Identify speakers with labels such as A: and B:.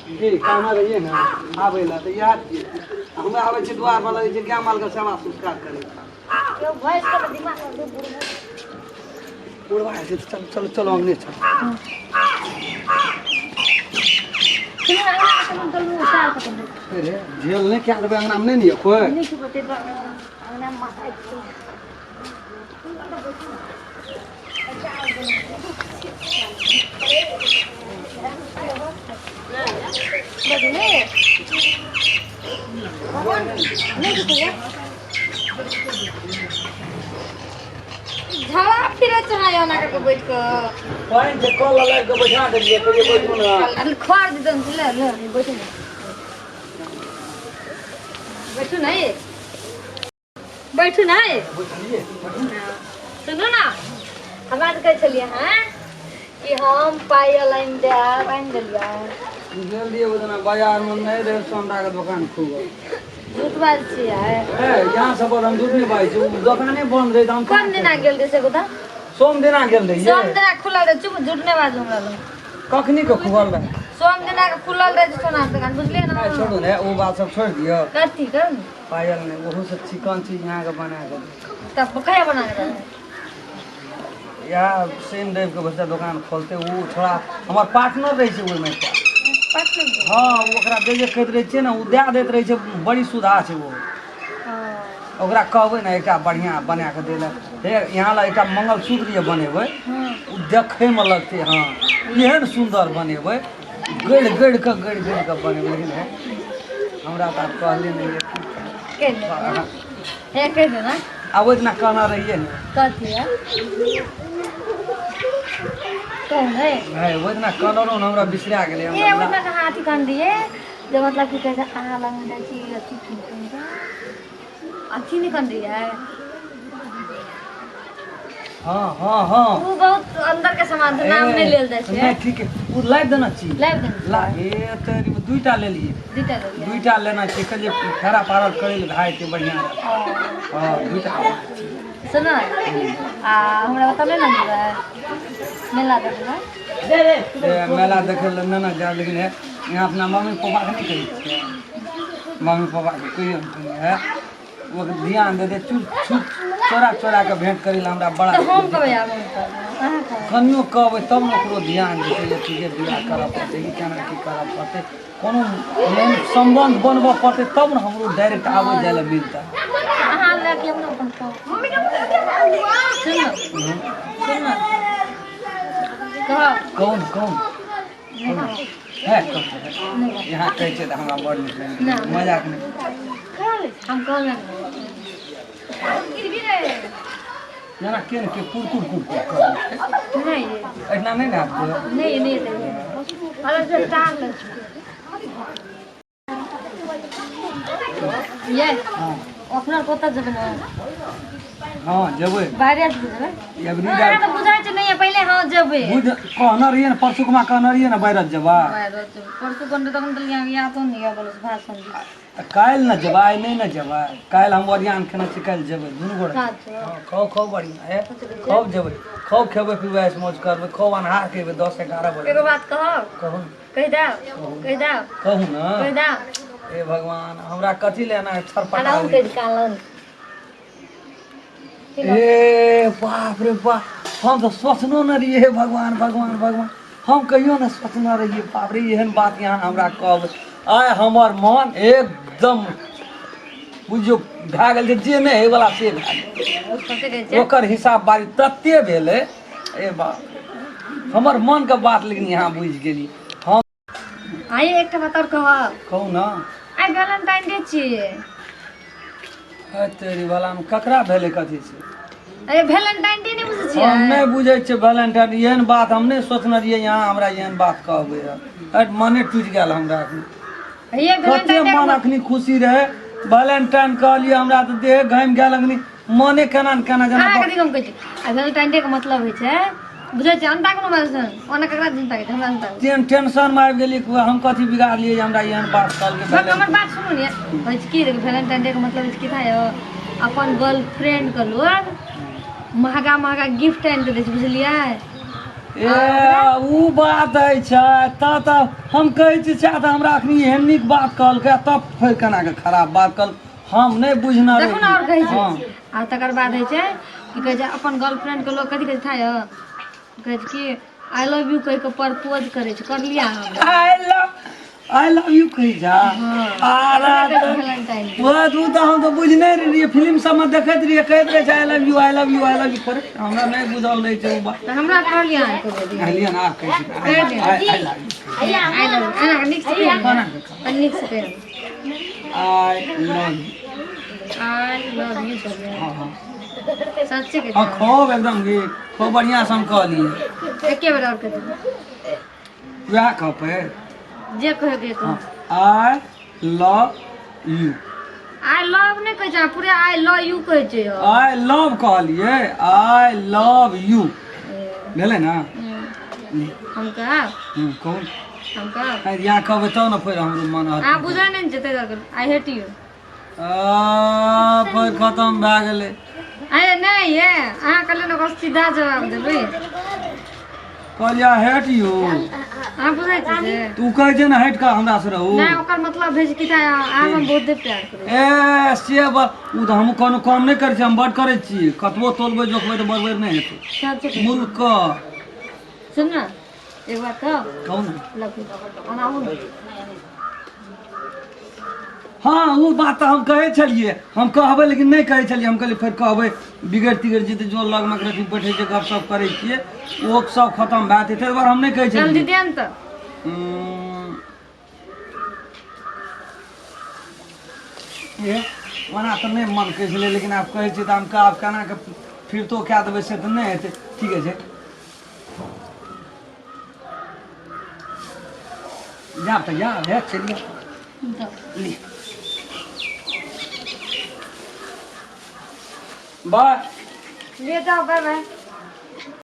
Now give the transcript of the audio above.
A: की कहना रहियै ने आबै लए तऽ इएह छियै। हमरा आबै छै दुआर पर लगै छै गाय मालके सेवा संस्कार करै।
B: यौ भैंस के तऽ दिमाग में दूध बुढ़
A: बुढ़वा छै तऽ चल चल चल अंगने चल।
B: सुनू अंगना में चलू चलू साल खत्म भेल।
A: अरे झेल नहि कए देबै अंगनामे नहि ने यऽ कोइ।
B: नहि छै बते अंगना में माथा छै। झगड़ा फिरे चाहे ओना करके बैठ कऽ
A: पानि के कल लगा के बैठा देलियै, कहलियै बैठू ने।
B: अरे खोर दितन, ले ले बैठू ने, बैठू ने, बैठू ने। सुनू ने, हमरा तऽ कहै छलियै हँ कि हम पायल आनि देब, आनि देलियै?
A: गेल रहियै ओहि दिना बाजारमे, नहि रहै सोनाके दोकान खुलल।
B: झूठ बाज छियै।
A: ए, यहाँ सब हम झूठ नहि बाजै छी, ओ दोकाने बंद रहै तऽ हम
B: कोन दिना गेल रहियै से बता।
A: सोम दिना गेल रहियै।
B: सोम दिना खुलल रहै? चुप, झूठ नहि बाजू हमरा लग।
A: कखनी के खुलल रहै?
B: सोम दिना के खुलल रहै छै सोनार दोकान, बुझलियै ने?
A: ए, छोड़ू ने ओ बात सब छोड़ि दियौ।
B: कथी करू ने?
A: पायल नहि, ओहू से चिकन चीज अहाँके बना कऽ
B: तब कहिया बना के देबै?
A: इएह शनि रवि के बच्चा दोकान खोलते। ओ छोड़ा हमर पार्टनर रहै छै ओहिमे एकटा।
B: पार्टनर?
A: हँ, ओ ओकरा जे जे कहैत रहै छियै ने, ओ दए दैत रहै छै। बड़ी सुधा छै ओ। ओकरा कहबै ने एकटा बढ़िआँ बना कऽ दै लए, हे यहाँ लए एकटा मंगलसूत्र जे बनेबै, ओ देखैमे लगतै। हँ, एहन सुन्दर बनेबै, गढ़ि गढ़ि कऽ, गढ़ि गढ़ि कऽ बनेबै। लेकिन हे, हमरा तऽ आब कहले नहि यऽ की।
B: कहि दे हे, कहि दे ने।
A: आ ओहि दिना कहने रहियै ने।
B: कथी है, कहू ने।
A: हे, ओहि दिना कहने रहौं ने, हमरा बिसरा गेलै।
B: ए
A: हमरा
B: ओहि दिना कहाँ अथी कहने रहियै जे मतलब की कहै छै, अहाँ लग जाइ छी अथी की कहै छै, अथी नहि कहने रहियै?
A: हँ हँ हँ
B: ओ बहुत अंदर के सामान छै, नाम नहि लेल जाइ छै।
A: नहि, ठीक है, ओ लाबि देना छी।
B: लाबि देने।
A: ला हे तेरी, दुईटा लेलियै।
B: दुईटा लेलियै?
A: दुईटा लेना छै, कहलियै फेरा पारल करै लए भए जेतै बढ़िआँ रहतै। हँ, दुईटा लेना छै।
B: सुन, आ हमरा ओतऽ नहि ने जेबै मेला देखबै?
A: ए, मेला देखै लए नहि ने जायब, लेकिन हे यहाँ अपना मम्मी पापाके नहि कहै छियै? मम्मी पापाके कहियौ ने, हे ओ ध्यान दे दे, चुप छुप चोरा चोरा के भेंट करै लए हमरा बड़ा
B: तऽ हम कहबै आब हम कहबै, अहाँ कहबै।
A: कनियो कहबै तब ने ओकरो ध्यान जेतै जे ठीके बियाह करऽ पड़तै कि केना की करऽ पड़तै, कोनो एहन सम्बन्ध बनबऽ पड़तै तब ने हमरो डायरेक्ट आबै जाय लए मिलतै।
B: अहाँ लए के हम अपन कहब। सुन ने, सुन ने, कहब।
A: कौन कौन
B: नहि कहब।
A: है, कौन यहाँ कहै छै तऽ हमरा बड़ नीक लगै।
B: नहि।
A: मजाक नहि।
B: हम कहबै
A: जेना के ने के कुरकुर कुरकुर करै छै।
B: नहि।
A: एहिना नहि ने आबि।
B: नहि नहि, अलग से तार ले ये।
A: हँ।
B: अपना कतऽ जेबै ने?
A: हँ, जेबै।
B: बाहरे से जेबै?
A: एबरी
B: अहाँ तऽ बुझाइ छै नहि पहिले। हँ, जेबै।
A: बुझ कहने रहियै ने, परसुकमा कहने रहियै ने, बैरत जेबै।
B: परसू कोन? तखन तऽ यहाँ तो नहीं बोलो भाषण।
A: तऽ काल्हि ने जेबै, आइ नहि ने जेबै। काल्हि हम ओरियान केने छी, काल्हि जेबै दुनू गोरे। हँ, खाउ खाउ, बढ़िआँ हे, खूब जेबै, खूब खेबै पीबै, ऐश मौज करबै, खूब अन्हार के एबै, 10-11 बजे।
B: एगो बात कहब?
A: कहू ने।
B: कहि देब, कहि देब।
A: कहू ने।
B: कहि देब।
A: हे भगवान, हमरा कथी ले एना छरपटा
B: आराम कहि कालन।
A: ए बाप रे बाप, हम तऽ सोचनो नहि रहियै। हे भगवान भगवान भगवान, हम कहियो नहि सोचने रहियै। बाप रे, एहन बात यहाँ हमरा कहबै, आइ हमर मन एकदम बुझियौ भए गेल जे नहि होइवला से भए गेल।
B: कथी कहै छै?
A: ओकर हिसाब बारी तते भेलै। ए बाप, हमर मनके बात लेकिन यहाँ बुझि गेली हम।
B: आइ एकटा बात आओर कहब?
A: कहू ने।
B: आइ वैलेंटाइन डे छियै।
A: हे तेरी वालामे ककरा भेलै, कथी छै?
B: अरे, वैलेंटाइन डे नहि बुझै छियै?
A: हम नहि बुझै छियै वैलेंटाइन। एहन बात हम नहि सोचने रहियै, यहाँ हमरा एहन बात कहबै रहए। हट, मने टूटि गेल हमरा एखन।
B: ये
A: कते
B: वैलेंटाइन डे
A: मन अखनी खुशी रहे, वैलेंटाइन कहलियै, हमरा तऽ देह घामि गेल अखनी, मने केना ने केना जेना।
B: अहाँके देखियौ, हम कहै छी, आ वैलेंटाइन डे के मतलब होइ छै, बुझै छियै? अंता कोनो बात छै, ओना ककरा चिंता होइ छै, हमरा चिंता होइ छै।
A: टेंशन मे आबि गेलियै, हम कथी बिगाड़लियै जे हमरा एहन बात कहलकै?
B: बस हमर बात सुनू ने। होइ छै की, देखियौ, वैलेंटाइन डे के मतलब होइ छै की था यौ, अपन गर्लफ्रेंड के लोग महगा महगा गिफ्ट आनि कऽ दै छै, बुझलियै?
A: ए उ बात होइ छै तऽ तऽ हम कहै छी सएह तऽ हमरा अखनी एहन नीक बात कहलकै आ तब फेर केना कऽ खराब बात कहल हम नहि बुझने
B: देखू ने
A: रही
B: आओर कहै छै
A: हँ
B: आ तकर बाद होइ छै की कहै छै अपन गर्लफ्रेंड के लोग कथी कहै छै थाय कहै छै कि I love you कहि कऽ प्रपोज करै छै करलियै अहाँ
A: I love I love you कहै जा आरा
B: हमरा वैलेंटाइन
A: वएह तू तऽ हम तऽ बुझने रहियै फिल्म सबमे देखैत रहियै कहैत रहै छै I love you I love you I love you पर हमरा नहि बुझल रहै छै ओ बात
B: तऽ हमरा कहलियै अहाँ एको बेर
A: कहलियै ने आब कहै छी I love you
B: I love you एना कऽ नीक से कहियौ
A: कोना कऽ कहब?
B: ने नीक से कहियौ
A: I love you
B: I love you कहलियै
A: हँ हँ
B: सच्चे के
A: हँ खूब एकदम की खूब बढ़िआँ से हम कहलियै
B: एके बेर आओर कहि देबै
A: वएह कहबै
B: जे कहै के
A: हँ I love you
B: I love नहि कहै छै पूरे I love you कहै छै यौ।
A: I love कहलियै I love you भेलै ने
B: हम कहब
A: कहू
B: हम कहब
A: आइ यहाँ कहबै तब ने फेर हमरो मन हत
B: अहाँ बुझै नहि ने छै ताहि दुआरे I hate U
A: फेर खतम भए गेलै
B: अरे नहि ये अहाँ कहलियै ने ओकर सीधा जवाब देबै
A: कहलियै हेट यू
B: अहाँ बुझै छियै से
A: तू कहै छै ने हटि कऽ हमरा से रहू
B: नहि ओकर मतलब भेज कि अहाँ हम बहुते प्यार करै
A: ए से ओ तऽ हम कोनो काम नहि करै छी हम बड करै छी कतबो तोलबै जोखबै तऽ बरबर नहि हेतै
B: छी
A: मुल्क
B: सुन ने एक बात कहब
A: कहू ने
B: लग आबू ने
A: हँ ओ बात तऽ हम कहै छलियै हम कहबै लेकिन नहि कहै छलियै हम कहलियै फेर कहबै बिगड़ि तिगड़ि जेतै जो लगमे रखी बैठै छै गपशप करै छियै ओ सब खतम भए जेतै ताहि दुआरे हम नहि कहै
B: जल्दी
A: छलियै
B: दे ने तऽ
A: ए ओना तऽ नहि मन कहै छलै लेकिन आब कहै छियै तऽ हम आब केना कऽ फिरतो कए देबै से तऽ नहि हेतै ठीक छै जाब तऽ जा हे चलिए ली बाय
B: ले जाओ बाय बाय।